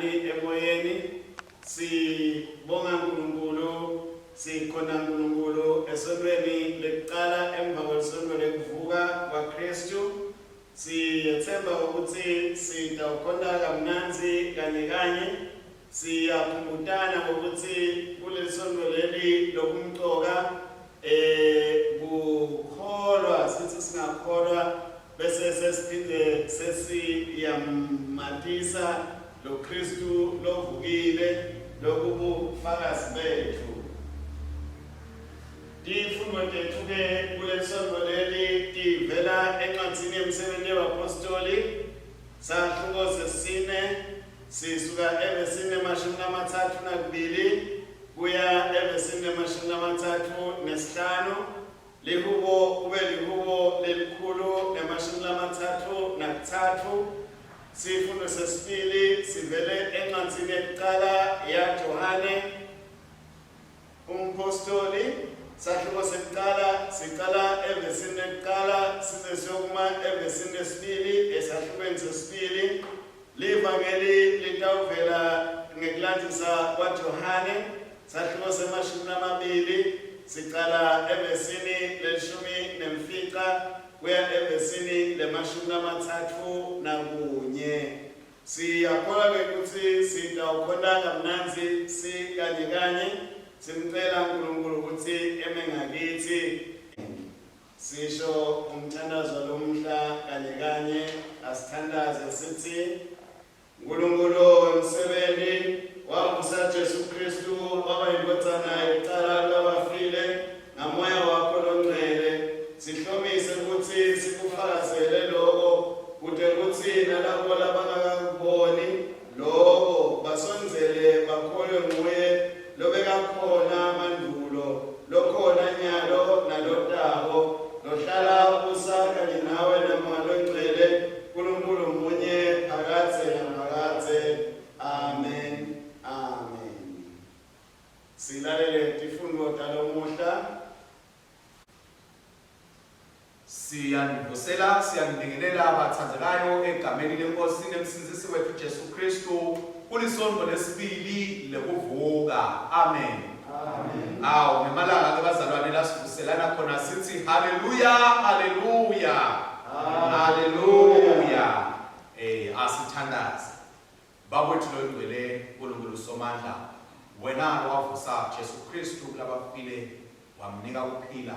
nani emoyeni. Sibonga uNkulunkulu, sikhona uNkulunkulu esontweni lekuqala emva kwesonto lekuvuka kwaKristu. Siyethemba ukuthi sitawukhonta kamnandzi kanye kanye. Siyakhumbutana ngokuthi kuleli sonto leli lokumcoka eh kukholwa sithi singakholwa bese sesiphinde sesiyamatisa lo Kristu lovukile lokubufakazi bethu. Tifundo tethu-ke kuleli sonto leli tivela encwadini yemisebenzi yabaphostoli sahluko sesine sisuka evesini 32 kuya evesini 35. Lihubo kube lihubo lelikhulu nemashumi lamathathu nakutsatfu. Sifundo sesibili sivele encwadzini yekucala yaJohane umphostoli, sahluko sekucala sicala evesini lekucala size siyokuma evesini lesibili esahlukweni sesibili. Livangeli litawuvela ngekulandzisa kwaJohane, sahluko semashumi lamabili, sicala evesini lelishumi nemfica kuya evesini lemashumi lamathatfu nakunye. Siyakholwa-ke kutsi sitawukhonta kamnandzi sikanye kanye, simcela uNkulunkulu kutsi eme ngakitsi. Sisho umthandazo lomhla kanye kanye, asithandaze sithi: Nkulunkulu wemsebenti wavusa Jesu Kristu waba yindvodzana yekucala kulabafile ngamoya wakho longcwele. Sihlomise kutsi sikufakazele loko kute kutsi nalabo labangakakuboni loko basondzele bakholwe nguye lobekakhona mandulo, lokhona nyalo nalotako, lohlala abusa kanye nawe naMoya Longcwele, Nkulunkulu munye phakadze naphakadze. Amen. Amen. Silalele tifundvo talomuhla. Siyanivusela, siyanibingelela bathandzekayo egameni leNkosi nemsindzisi wetfu Jesu Khristu kulisontfo lesibili lekuvuka. Amen. Amen. Awu ngemalanga ke bazalwane lasivuselana khona sithi haleluya, haleluya. Haleluya. Eh asithandaze. Baba wethu longcwele uNkulunkulu Somandla, wena lowavusa Jesu Khristu kulabafile wamnika kuphila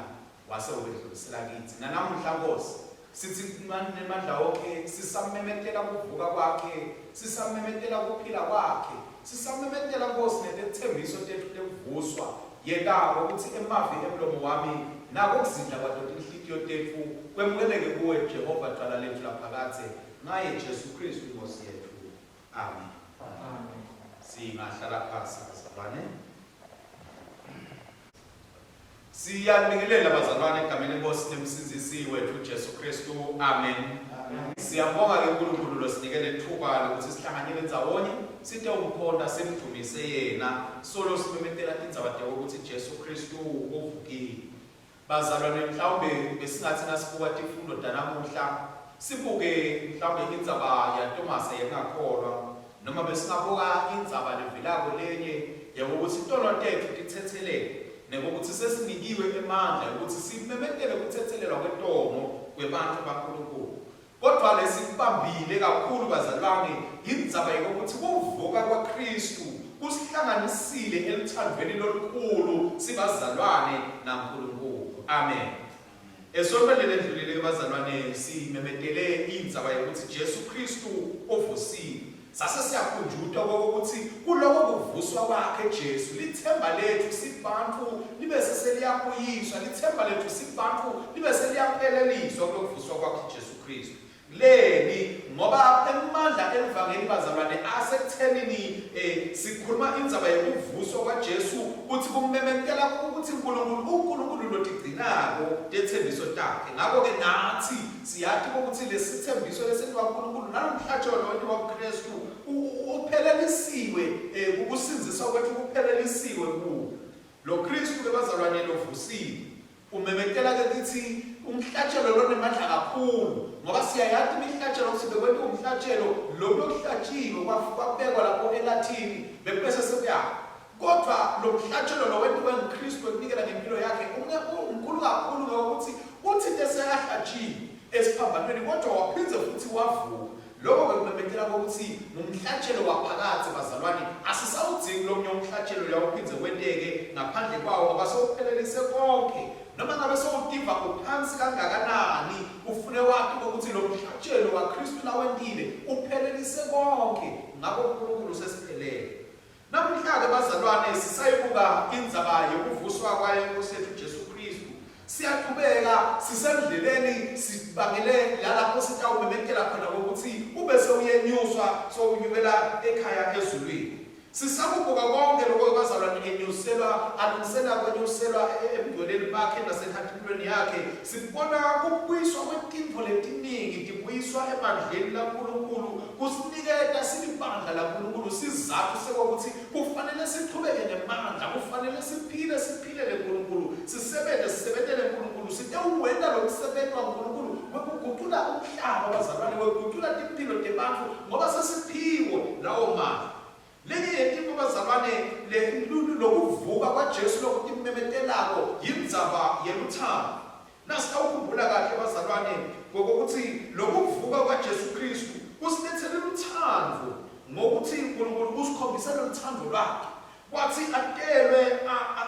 wase ukwedlulisela kitsi. Nanamuhla Nkosi, sithi nemandla wonke sisamemetela kuvuka kwakhe, sisamemetela kuphila kwakhe, sisamemetela Nkosi netethembiso tetfu tekuvuswa. Yeka ukuthi emavi emlomo wami nako kuzindla kwato tinhlitiyo tetfu kwemukeleke kuwe Jehova dwala letfu laphakadze ngaye Jesu Khristu iNkosi yetfu. Amen. Amen. Singahlala phasi bazalwane. Siyanibingelela bazalwane egameni lenkosi nemsindzisi wetfu Jesu Kristu. Amen. Siyambonga ke uNkulunkulu losinike lethuba lokuthi sihlanganyele ndzawonye sitewumkhonta simdumise yena solo simemetela tindzaba tekuthi Jesu Kristu uvukile. Bazalwane mhlawumbe besingathi nasibuka tifundo tanamuhla sibuke mhlawumbe indzaba yaTomase yekungakholwa noma besingabuka indzaba levelako lenye yekuthi tono tetfu titsetselelwe nekuthi sesinikiwe emandla ekuthi simemetele kutsetselelwa kwetono kwebantfu baNkulunkulu. Kodvwa lesikubambile kakhulu bazalwane yindzaba yekuthi kuvuka kwaKhristu kusihlanganisile eluthandvweni lolukhulu sibazalwane naNkulunkulu. Amen. Esontweni lelendlulile bazalwane simemetele indzaba yekuthi Jesu Khristu uvusiwe. Sase siyakhunjutwa kokuthi kuloko kuvuswa kwakhe Jesu lithemba lethu sibantfu libe seseliyabuyiswa, lithemba lethu sibantfu libe seliyapheleliswa kulokuvuswa kwakhe Jesu Khristu. Leni ngoba emandla elivangeli bazalwane asekuthenini eh, sikhuluma indzaba yekuvuswa kwaJesu kuthi kumemetela ukuthi uNkulunkulu uNkulunkulu lotigcinako tetsembiso takhe. Ngakho-ke nathi siyati ukuthi lesithembiso lesentiwa uNkulunkulu nalomhlatshelo lowentiwa kuKristu uphelelisiwe eh, ukusindziswa kwethu kuphelelisiwe kuwo. Lo Kristu ke bazalwane lovusiwe umemetela ke kithi umhlatshelo lonemandla kakhulu. Ngoba siyayati imihlatshelo ukuthi bekwentiwa umhlatshelo lokhu lokuhlatshiwe kwabekwa lapho elathini bekubese sekuyafa. Kodwa lo mhlatshelo lo wentiwe nguKristu wekunikela ngempilo yakhe umkhulu kakhulu ngokuthi uthi into esekahlatshiwe esiphambanweni kodwa waphinde futhi wavuka. Lokho-ke kumemetela kokuthi ngumhlatshelo waphakadze bazalwane, asisawudzingi lomunye umhlatshelo leyawuphindze wenteke ngaphandle kwawo ngoba sewuphelelise konke. Noma ngabe sewutiva uphansi kangakanani, ufune wati kokuthi lo mhlatshelo waKristu lawentile uphelelise konke, ngako uNkulunkulu sesiphelele. Namuhla-ke bazalwane sisayibuka indzaba yokuvuswa kwayo iNkosi yethu Jesu Kristu. Siyaqhubeka sisendleleni sibangele lalapho sitawumemetela khona ukuthi ube sewuyenyuswa sowunyukela ekhaya ezulwini. Sisakubuka konke lokho bazalwane enyuselwa alungisela kwenyuselwa ebungcweleni bakhe nasenkhatimulweni yakhe. Sibona kubuyiswa kwetintfo letiningi tibuyiswa ebandleni laNkulunkulu kusiniketa silibandla laNkulunkulu sizatfu sekokuthi kufanele sichubeke nemandla, kufanele siphile siphilele Nkulunkulu, sisebente sisebentele Nkulunkulu, sitewuwenta lo msebenti waNkulunkulu wekugucula umhlaba bazalwane, wekugucula timphilo tebantfu ngoba sesiphiwe lawo mandla. Lenye yetintfo bazalwane lokuvuka kwaJesu lokutimemetelako yindzaba yelutsandvo. Nasitawukhumbula kahle bazalwane ngokuthi lokuvuka kwaJesu Kristu kusilethele lutsandvo ngokuthi uNkulunkulu usikhombise lolutsandvo lwakhe. Kwathi atelwe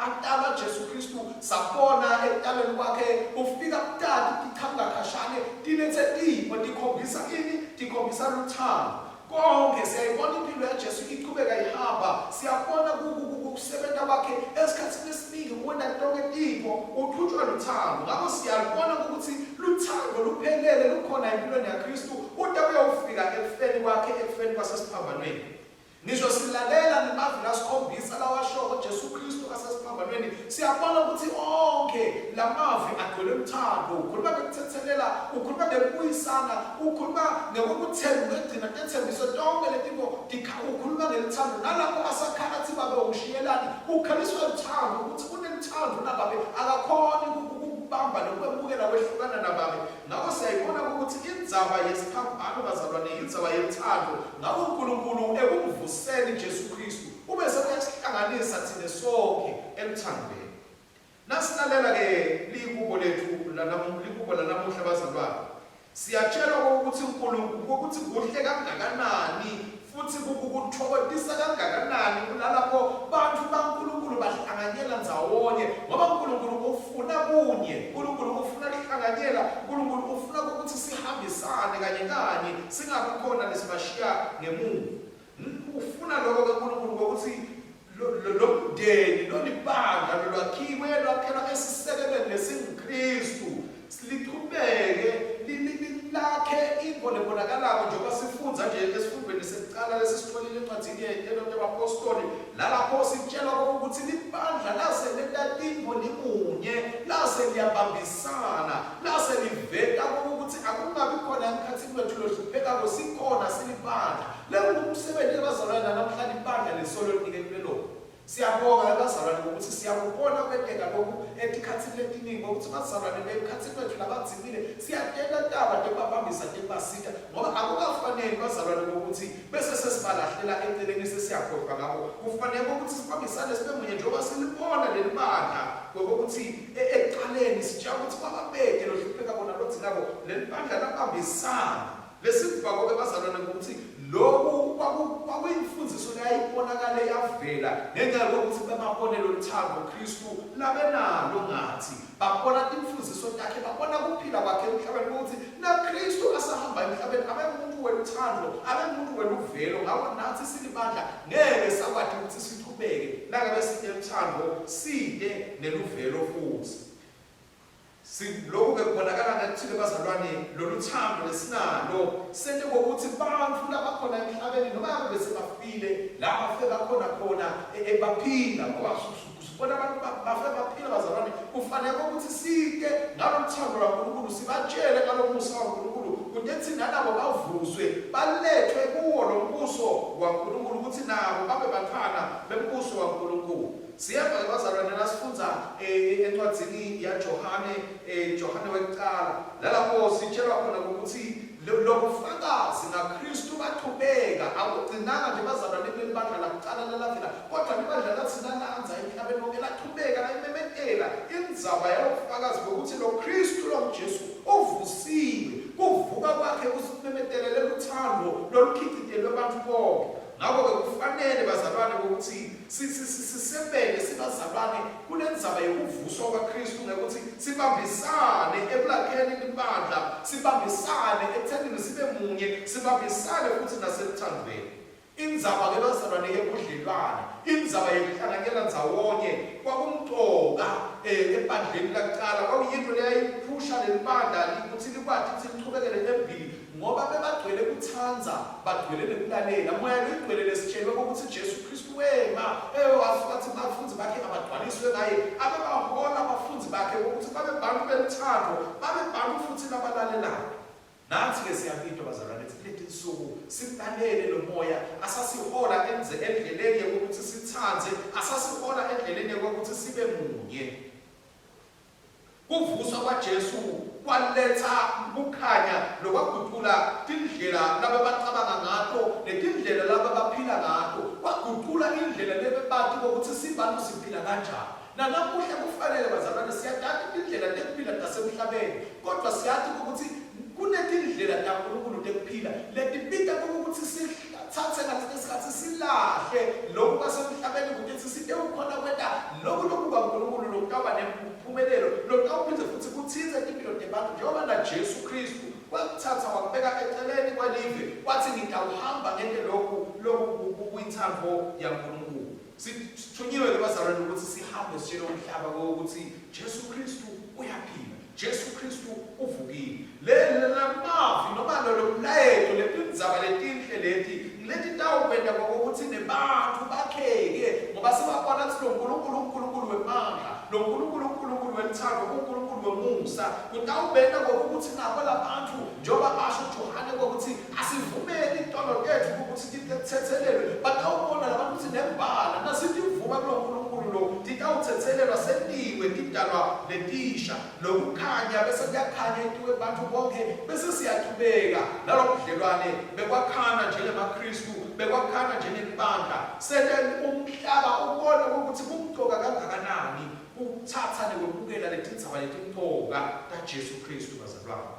atalwa Jesu Kristu sabona ekutalweni kwakhe kufika kutati tichamuka khashane tilethe tipho tikhombisa ini tikhombisa luthando. Konke siyayibona impilo yaJesu ichubeka ihamba, siyabona kusebenza kwakhe esikhathini esiningi uwenta tonke tintfo uchutjwa luthando. Ngako siyalubona ukuthi luthando luphelele lukhona empilweni yaKristu ude uyawufika ekufeni kwakhe ekufeni kwasesiphambanweni. Ngisho silalela nemavi lasikhombisa lawashoko Jesu Kristu asesiphambanweni, siyabona ukuthi onke lamavi agcwele luthando. Ukhuluma ngekuthethelela, ukhuluma ngekubuyisana, ukhuluma ngekukuthemba ngekugcina tethembiso tonke letintfo, ukhuluma ngeluthando. Nalapho asakhala athi babe ungishiyelani, ukhaliswa luthando ukuthi uneluthando nababe akakhoni ukubamba nokwemukela kwehlukana nababe. Ngako siyayibona ukuthi indzaba yesiphambano bazalwane yindzaba yeluthando. Ngako uNkulunkulu ekumvuseni Jesu Kristu ube sekuyasihlanganisa thina sonke eluthandweni. Nasilalela-ke lihubo lethu lihubo lanamuhla bazalwane, siyatshelwa ukuthi uNkulunkulu ukuthi kuhle kangakanani futhi kukuthokozisa kangakanani kulalapho bantfu baNkulunkulu bahlanganyela ndzawonye ngoba uNkulunkulu ufuna kunye, uNkulunkulu ufuna kuhlanganyela, uNkulunkulu ufuna ukuthi sihambisane kanye kanye singabi khona lesibashiya ngemuva. Ufuna lokho-ke uNkulunkulu ngokuthi lo mndeni lolibandla lolwakhiwe lwakhelwa esisekelweni lesinguKristu lichubeke lakhe intfo lebonakalako njengoba sifundza nje esifundweni sekucala lesisitfolile encwadzini yetento tebapostoli lalapho sitshelwa ukuthi libandla lase lenta tintfo limunye lase liyabambisana lase liveta ukuthi akungabi khona emkhatsini wethu lohluphekako sikhona silibandla Lengumsebenzi ebazalwane namhlanje ibandla lesolo liniketwe lona. Siyabonga ebazalwane ngokuthi siyakubona kwenteka lokhu etikhatsini letiningi ngokuthi bazalwane emkhatsini wethu labadzingile siyatenta taba tekubabambisa tekubasita ngoba akukafaneli bazalwane ngokuthi bese sesibalahlela eceleni sesiyakhohlwa ngabo. Kufanele ukuthi sibambisane sibe munye njengoba silibona leli bandla ngokuthi ekuqaleni sitshela ukuthi kwababede lohlupheka kona lodzingako leli bandla labambisana. Lesikubhako-ke bazalwane ukuthi lokhu kwakuyimfundiso leyayibonakale yavela ngenxa yokuthi bababone lolu thando Kristu labenalo ngathi. Babona timfundiso takhe, babona kuphila kwakhe emhlabeni ukuthi naKristu asahamba emhlabeni abengumuntu weluthando, abengumuntu weluvelo. Ngakho nathi silibandla ngeke sakwati ukuthi sichubeke nangabe site luthando, site neluvelo futhi. Lokhu-ke kubonakala ngekuthi-ke bazalwane lolu thando lesinalo sente kokuthi bantfu labakhona emhlabeni noma ngabe bese bafile la bafe bakhona khona baphila ngoba sibona abantu bafe baphila bazalwane kufanele ukuthi site ngalolu thando lwaNkulunkulu sibatshele ngalo musa waNkulunkulu kute thina nabo bavuswe balethwe kuwo lo mbuso waNkulunkulu ukuthi nabo babe bantfwana. bembuso waNkulunkulu. Siyeva-ke bazalwane nasifundza encwadzini yaJohane, Johane wekucala, lalapho sitshelwa khona ukuthi lobufakazi ngaKristu bachubeka, akugcinanga nje bazalwane kuleli bandla lakucala lalavela, kodwa libandla lathi lalandza emhlabeni wonke lachubeka layimemetela indzaba yalobufakazi bokuthi lo Kristu longuJesu uvusiwe. Kuvuka kwakhe kusimemetelele luthando lolukhicitelwe bantfu bonke. Ngakho-ke kufanele bazalwane ukuthi sisebente sibazalwane kulendzaba yekuvuswa kwaKristu ngekuthi sibambisane ekulakheni libandla, sibambisane ekuthenini sibe munye, sibambisane futhi naseluthandweni. Indzaba-ke bazalwane yebudlelwane, indzaba yekuhlanganyela ndzawonye kwakumcoka ebandleni lakucala, kwakuyintfo leyayiphusha lelibandla kutsi likwati kutsi lichubekele embili ngoba bebagcwele kutsandza, bagcwele nekulalela. Moya Loyingcwele lesitjelwe kwekutsi Jesu Khristu wema watsi bafundzi bakhe abagcwaliswe ngaye, abebahola bafundzi bakhe kwekutsi babe bantfu belutsandvo, babe bantfu futsi labalalelako. Natsi-ke siyabitwa bazalwane kutsi kuletinsuku simlalele lo moya asasihola endleleni yekutsi sitsandze, asasihola endleleni yekutsi sibe munye. Kuvuswa kwaJesu kwaletsa kukhanya lokwagucula tindlela labebacabanga ngato netindlela labebaphila ngato. Kwagucula indlela lebebati kwekutsi sibantfu siphila kanjani. Nanamuhla kufanele bazalwane siyatati tindlela tekuphila tasemhlabeni, kodvwa siyati kwekutsi kunetindlela taNkulunkulu tekuphila letibita kwekutsi sitsatse ngalesinye sikhatsi silahle loku kwasemhlabeni kute sitewukhona kwenta loku loku kwaNkulunkulu lokutawuba nemphumelelo lokutawuphindze futsi kutsintse timphilo tebantfu njengoba naJesu Khristu wakutsatsa wakubeka eceleni kwelive watsi ngitawuhamba ngente loku loku kuyintsandvo yaNkulunkulu. Sithunyiwe-ke bazalwane ukuthi sihambe sitshele umhlaba ukuthi Jesu Kristu uyaphila, Jesu Kristu uvukile. Le lamavi noma lo mlayeto letindzaba letinhle leti ngileti tawukwenta kokuthi nebantfu bakheke ngoba sebabona ukuthi lo Nkulunkulu uNkulunkulu wemandla, lo Nkulunkulu uNkulunkulu weluthando, uNkulunkulu wemusa. Kutawubenta kokuthi nabo labantfu njengoba asho Johane kokuthi asivumeli tono tetfu ukuthi titsetselelwe. Batawubona labantu ukuthi nembala nasitivuma kulo Nkulunkulu lo titawutsetselelwa sentiwe tidalwa letisha. Lokukhanya bese kuyakhanya etikwe bantfu bonke bese siyachubeka nalobudlelwane bekwakhana njengemaKristu, bekwakhana njengelibandla. Sente umhlaba ubone ukuthi kumcoka kangakanani kutsatsa nekwemukela letindzaba letimcoka taJesu Kristu bazalwane.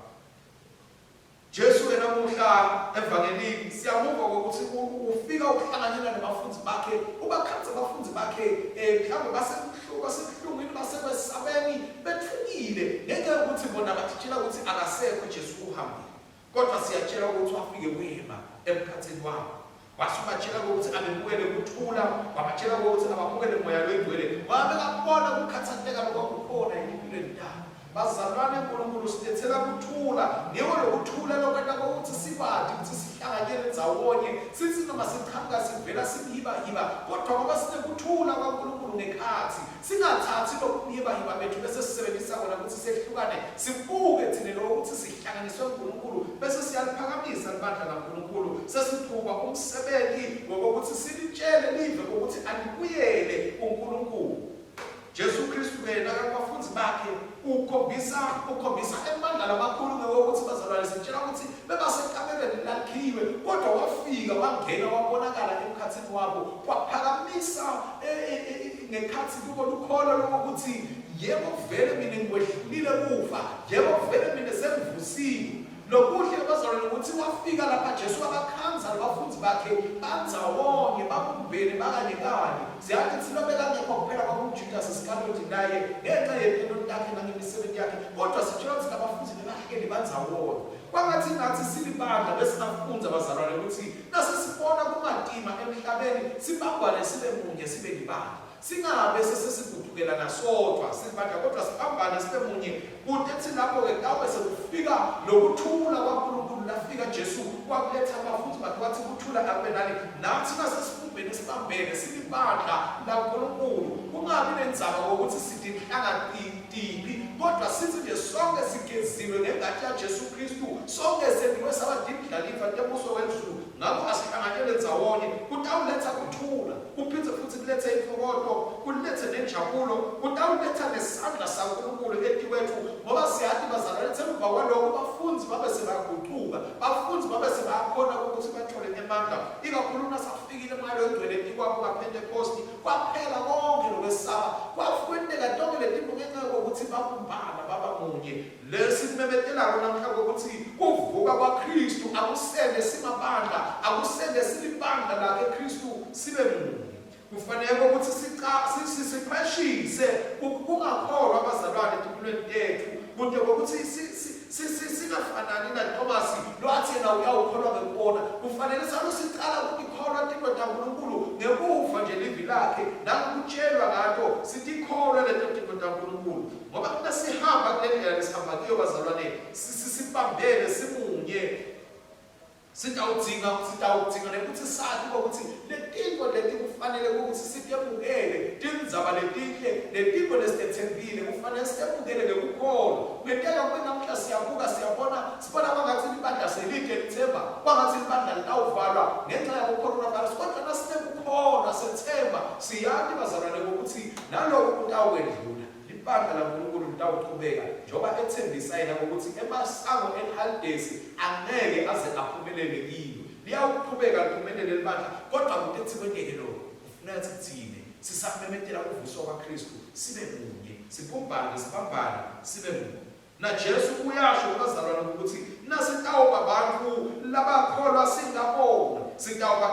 Jesu ke namuhla evangelini siyamuva ngokuthi ufika ukuhlanganyela nabafundzi bakhe, ubakhandza abafundzi bakhe mhlawumbe basebuhlungwini, basekwesabeni, bethukile ngenxa yokuthi bona batitshela ukuthi akasekho Jesu uhambile. Kodwa siyatshela ukuthi wafike wema emkhathini wabo. Wase ubatshela ukuthi abemukele ukuthula, wabatshela ukuthi abamukele uMoya loyiNgcwele. Ngoba bekakubona ukukhathatheka lokwakukhona etimpilweni tabo. Bazalwane, uNkulunkulu usilethela ukuthula. Ngiko lokuthula lokwenta kokuthi sikwati ukuthi sihlanganyele ndzawonye. Sithi noma siqhamuka sivela sibuhibahiba, kodwa ngoba sinekuthula kwaNkulunkulu ngekhatsi, Singathathi lobuhibahiba bethu bese sisebenzisa kona ukuthi sehlukane, sibuke thina lokho ukuthi sihlanganiswe uNkulunkulu bese siyaliphakamisa libandla laNkulunkulu, sesiqhuba umsebenzi wokuthi silitshele live ukuthi alibuyele kuNkulunkulu. Jesu Kristu ke nakakubafundi bakhe ukhombisa ukhombisa emandla lamakhulu ngewokuthi bazalwane sitshela ukuthi bebasekamelweni lakhiwe kodwa wafika wangena wabonakala emkhathini wabo kwaphakamisa ngekhathi kubo lukholo lokuthi yebo vele mina ngikwehlulile kufa, yebo vele mina sengivusiwe. Lokuhle bazalwane ukuthi wafika lapha Jesu wabakhandza labafundi bakhe bandzawonye babumbene bakanye kanye. Siyazi ukuthi lobekangekho kuphela kwakunguJudas Iskariyoti naye ngenxa yetento takhe nangemisebenzi yakhe, kodwa sitshela ukuthi labafundi bebahleli bandzawonye. Kwangathi nathi silibandla besingafundza bazalwane ukuthi nasesibona kumatima emhlabeni sibambane sibe munye sibe libandla. Singabe sesesigudukelana sodwa silibandla kodwa sibambane sibe munye kute kuthi lapho-ke kutawube sekufika lokuthula kwaNkulunkulu lafika Jesu wakuletha abafundi bakhe wathi kuthula akube nani. Nathi nasesibumbene sibambene silibandla laNkulunkulu kungabi nendzaba kokuthi sitinhlanga tiphi kodwa sithi nje sonke sigeziwe ngengati yaJesu Kristu, sonke sentiwe saba tindlalifa tembuso wezulu. Ngakho asihlanganyele ndzawonye kutawuletha kuthula kuphindze futhi. kulethe intokoto, kulethe nenjabulo, kutawuletha nesandla saNkulunkulu etikwethu, ngoba siyati bazalwane emva kwaloko bafundzi babe sebagucuka, bafundzi babe sebayakhona ukuthi bathole emandla, ikakhulu nasafikile moya longcwele etikwabo ngaPhentekosti, kwaphela konke lokwesaba, kwakwenteka tonke letintfo ngenxa yokuthi babumbana baba munye. Lesikumemetelako namhla ukuthi kuvuka kwaKristu akusele simabandla, akusele silibandla lakhe Kristu sibe munye. Kufanele ukuthi siqwashise kungakholwa abazalwane etimpilweni tethu, kude kokuthi singafanani naThomas lwathi yena uyawukholwa ngekubona. Kufanele salo sicala ukutikholwa tinto taNkulunkulu ngekuva nje livi lakhe nangokutshelwa ngato, sitikholwe leto tinto taNkulunkulu. Ngoba uma sihamba kule ndlela lesihamba kuyo bazalwane, sibambene simunye, sitawudzinga nekuthi sati ukuthi letintfo leti kufanele ukuthi sitemukele, tindzaba letinhle, letintfo lesitetsembile kufanele sitemukele ngekukholwa. Kungenteka kube namuhla siyabuka siyabona, sibona kwangatsi libandla selide lithemba, kwangatsi libandla litawuvalwa ngenxa yabo-coronavirus, kodwa nasinekukholwa sethemba, siyati bazalwane ukuthi naloku kutawukwendlula. Libandla laNkulunkulu litawuchubeka njengoba etsembisa yena ukuthi emasango eHadesi angeke aze aphumelele kilo. Liyawuchubeka liphumelele libandla, kodwa kute kwenteke lokho, kufuneka thine sisamemetela kuvuswa kwaKristu sibe munye, sibumbane, sibambane, sibe munye. NaJesu uyasho kubazalwane ukuthi nasitawuba bantfu labakholwa singabona, sitawuba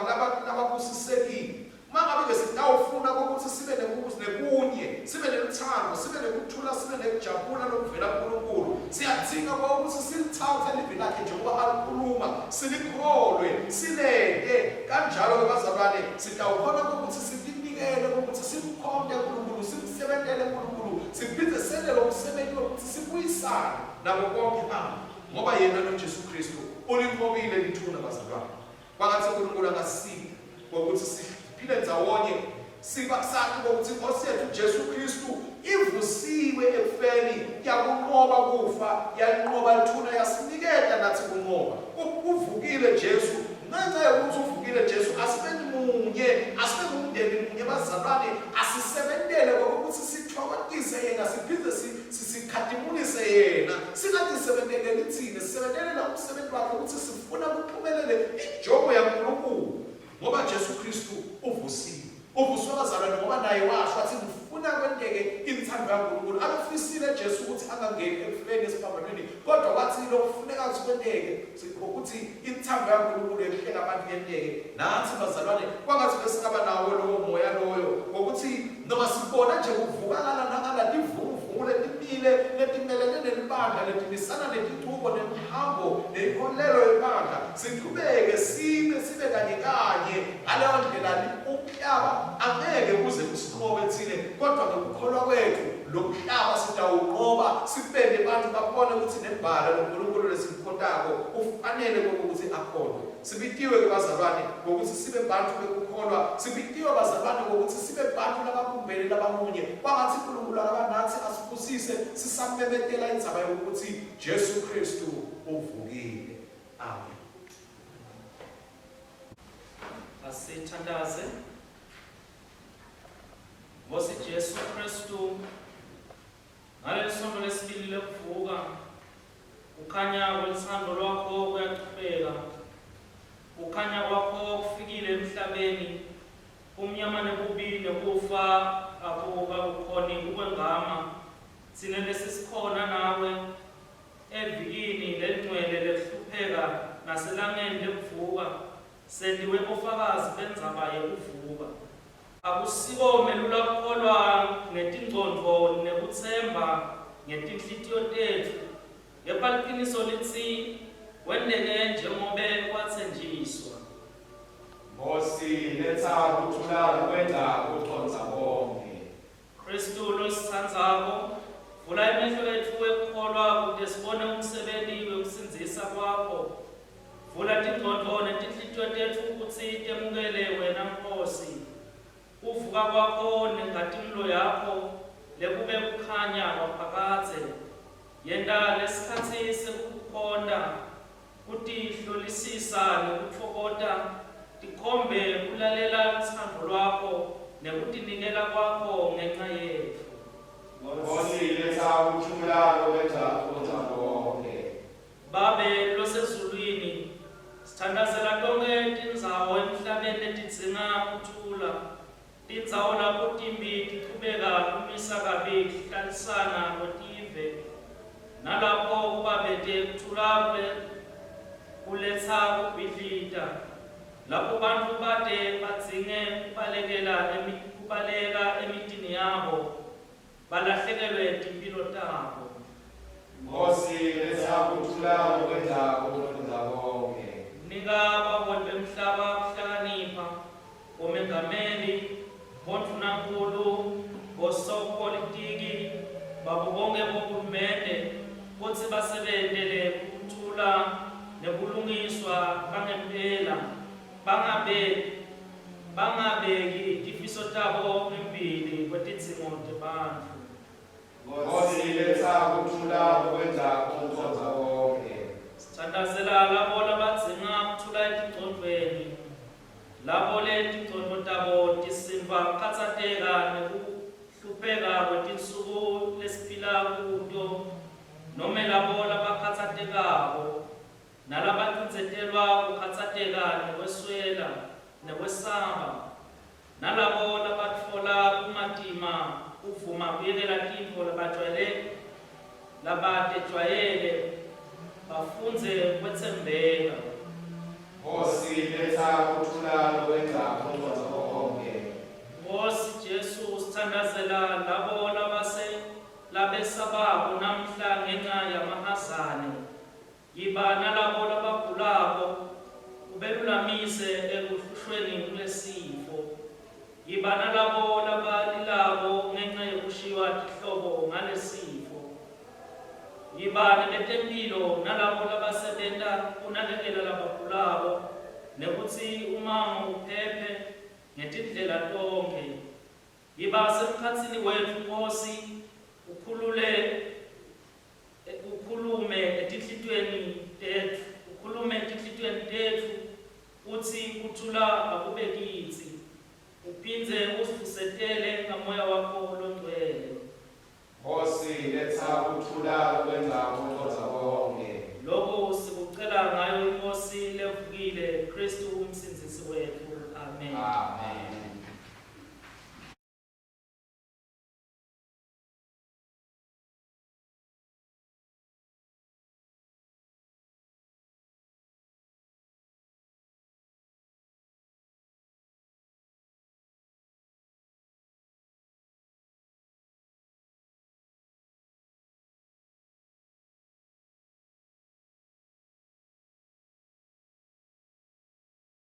lababusisekile. Mangabe-ke sitawufuna ukuthi sibe nebunye, sibe neluthando, sibe nekuthula, sibe nekujabula lokuvela kuNkulunkulu, siyadzinga ukuthi silithathe livi lakhe njengoba alikhuluma, silikholwe, silente. Kanjalo-ke bazalwane, sitawukhona ukuthi sitinikele ukuthi simkhonte uNkulunkulu, simsebentele uNkulunkulu, siphinde sente lo msebenzi wokuthi sibuyisane nabo bonke abantu, ngoba yena noJesu Kristu ulinqobile lithuna bazalwane. Kwangathi uNkulunkulu angasisiza ngokuthi siphile ndzawonye, siba sazi ukuthi inkosi yethu Jesu Kristu ivusiwe ekufeni, yakunqoba kufa, yanqoba lithuna, yasiniketa nathi kunqoba. Uvukile Jesu. Ngenxa yokuthi uvukile Jesu, asibeni munye, asibe ngumndeni munye bazalwane, asisebentele ngokuthi sithokozise yena, siphinde sikhatimulise yena, singazisebenteleli thina, sisebentelela umsebenzi wakhe ukuthi sifuna kuphumelele injongo yaNkulunkulu, ngoba Jesu Kristu uvusiwe. Uvuswe bazalwane ngoba naye washo wathi ngifuna kwenteke inthando yaNkulunkulu. Akufisile Jesu ukuthi angangeni ekufeni esiphambanweni, kodwa wathi lokufuneka ukuthi kwenteke ukuthi inthando yaNkulunkulu yokuhlenga abantu yenteke. Nathi bazalwane kwangathi besingaba nawo lowo moya loyo ngokuthi noma sibona nje kuvukakala nangala tivunguvungu letimile letimelene nelibandla, letimisana netinchubo nemihambo neyinkolelo yebandla, sichubeke sime sibe kanye kanye. Ngaleyo ndlela umhlaba angeke uze usinqobe thine, kodwa ngokukholwa kwethu lo mhlaba sitawunqoba, sibeke abantu babone ukuthi nembala lo Nkulunkulu lesimkhontako ufanele ukuthi akhonwe. Sibitiwe ke bazalwane ngokuthi sibe bantu bekukholwa, sibitiwe bazalwane ngokuthi sibe bantu lababumbene labamunye. Kwangathi uNkulunkulu akabanathi asibusise sisamemetela indzaba yokuthi Jesu Kristu uvukile. Amen. Asithandaze. Nkosi Jesu Kristu, ngaleli sonto lesibili lekuvuka, kukhanya kweluthando lwakho kuyachubeka. Kukhanya kwakho kufikile emhlabeni, umnyama nebubi nekufa akukakukhoni ukwengama. Thina lesisikhona nawe evikini lelingcwele lekuhlupheka naselangeni lekuvuka, sentiwe bofakazi bendzaba yekuvuka. Akusiko melula kukholwa ngetingcondvo nekutsemba ngetinhlitiyo tetfu, kepha liciniso litsi kwenteke njengobe kwatsenjiswa. Nkhosi, letsa kuthula lokwengca kucondza konkhe. Khristu lositsandzako, vula emehlo etfu ekukholwa kute sibone umsebenti wekusindzisa kwakho. Vula tingcondvo netinhlitiyo tetfu kutsi temukele wena Nkhosi. Kuvuka kwakho nenkhatimulo yakho lekube kukhanya kwaphakadze. Yenta lesikhatsi sekukukhonta, kutihlolisisa nekutfokota tikhombe kulalela lutsandvo lwakho. nekutinikela kwakho ngenca yetfu. Nkosi letha ukuthula lokwenza ukucondza konke. Babe losezulwini, sithandazela tonkhe tindzawo emhlabeni letidzinga kuthula, tindzawo lapho timbi tichubeka kumisa kabi kuhlalisana kwetive, nalapho kubabete kuthula kuletsa kubhidlita, lapho bantfu bate badzinge kubalekela kubaleka emitini yabo, balahlekelwe timphilo tabo. Nkosi letha ukuthula lokwenza ukucondza konke. Nika baholi bemhlaba kuhlakanipha, bomengameli, bondvunankulu, bosopolitiki, babo bonke bohulumende kutsi basebentele ukuthula nebulungiswa bangempela, bangabe bangabeki tifiso tabo embili kwetidzingo tebantfu. Nkosi letha ukuthula lokwenza ukucondza konke. Sithandazela labo labadzinga kuthula etingcondvweni, labo letingcondvo tabo tisindvwa kukhatsateka nekuhlupheka kwetinsuku lesiphila kuto, nome labo labakhatsatekako nalabacindzetelwa kukhatsateka nekweswela nekwesaba, nalabo labatfola kumatima kuvuma kuyekela tintfo labajwayele labatejwayele bafundze kwetsembeka. Nkosi letha ukuthula lokwenza ukucondza konke. Nkosi Jesu, sithandazela labo labase labesabako namhla ngenca yamahazane. Yiba nalabo labagulako, ubelulamise ekuhlushweni kulesifo. Yiba nalabo labalilako ngenca yekushiywa tihlobo ngalesifo. Yiba nebetempilo nalabo labasebenta kunakekela labagulako, nekutsi umango uphephe ngetindlela tonkhe. Yiba semkhatsini wetfu Nkosi, ukhulule ukhulume etinhlitiyweni tetfu, ukhulume etinhlitiyweni tetfu utsi kuthula akube kitsi. Uphindze usivusetele ngamoya wakho longcwele. Nkosi letha ukuthula.